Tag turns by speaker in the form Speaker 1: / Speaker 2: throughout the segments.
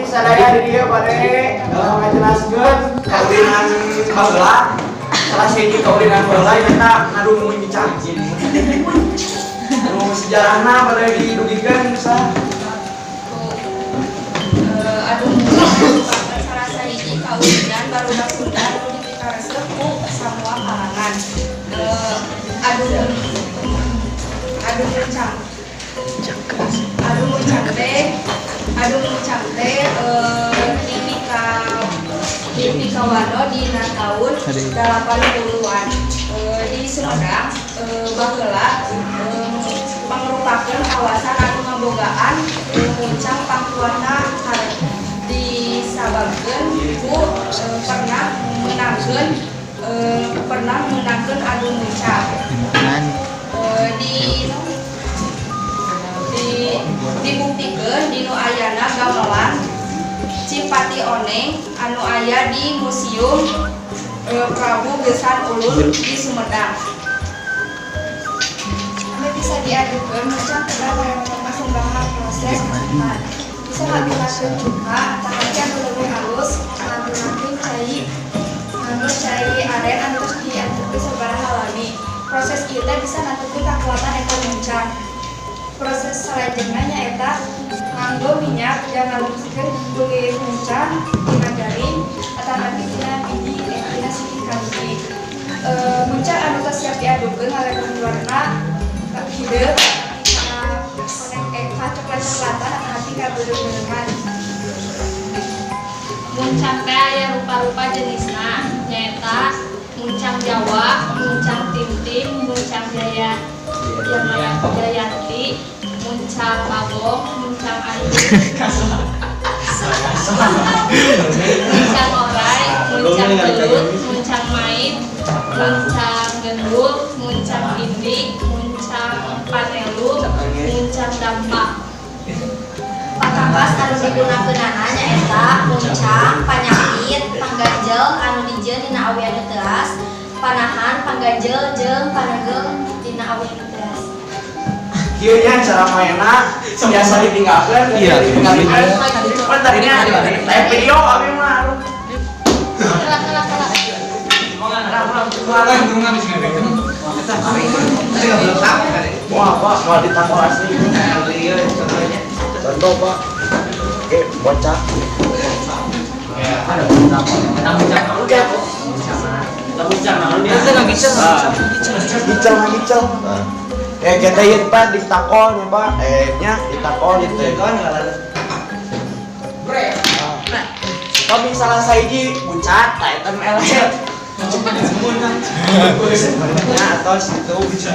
Speaker 1: Sadaya di dieu bade ngajelaskeun kaulinan baheula. Salah sahiji kaulinan baheula nyaeta ngadu muncang. Anu sejarahna bade didugikeun sa.
Speaker 2: Adu muncang merupakan salah sahiji kaulinan barudak Sunda anu dipikaresep ku samua kalangan. Adu muncang teh dipikawanoh dina tahun 80-an di Sumedang baheula, mangrupakeun kawasan anu ngabogaan muncang pangkuatna disababkeun ku pernah meunangkeun adu muncang. Di dibuktikeun dinu ayana gamelan Cipati Oneng anu aya di Museum Prabu Geusan Ulun di Sumedang.
Speaker 3: Anu bisa diadukeun, muncang kedah perkembangan proses kasukan. Bisa ngabinakeun cuka atanapi anu leuwih halus, nganggo cai, nganggo cai aren anu tos diantepkeun sabaraha lami. Proses ieu teh bisa nantupkeun kakuatan eta muncang. Proses salajengna nyaeta nganggo minyak dan ngaluskeun kulit muncang tina garing atanapi tina biji, tina siki kabiji. Muncang anu tos siap diadukeun ngalekohan warna hideung ka ka coklat-coklatan atanapi ka beureum-beureuman.
Speaker 2: Muncang teh aya rupa-rupa jenisna, nyaeta muncang Jawa, muncang timtim, muncang jaya Jayanti, muncang bagong, muncang ayu, muncang orai, muncang belut, muncang mait, muncang gendul, muncang indi, muncang panelu, muncang dampak.
Speaker 4: Pakakas anu digunakeunana nyaeta muncang, panyakit, pangganjel anu dijieun dina awi anu teuas, panahan, pangganjel jeung paneugel dina awi anu teuas.
Speaker 1: Kieu nya cara mainna biasa ditinggalkeun.
Speaker 5: Iya.
Speaker 1: Ditinggalkeun. Pan tadinya aya video abi mah, aduh.
Speaker 2: Kalah, kalah, kalah.
Speaker 1: Wah, Pak, mau ditakol asli. Contoh, Pak. Oke, bocah. Udah. Gicel, gicel. Eh, kita ieu, Pak, ditakol nih, Pak. Eh, nya ditakol itu. Nah, kami salah sahiji muncak, tah eta nu eleh. Ya, atos itu bisa.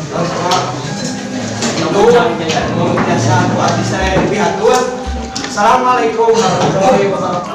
Speaker 1: Terus, Pak. Itu biasa ku abdi saya dipihatur. Assalamualaikum warahmatullahi wabarakatuh.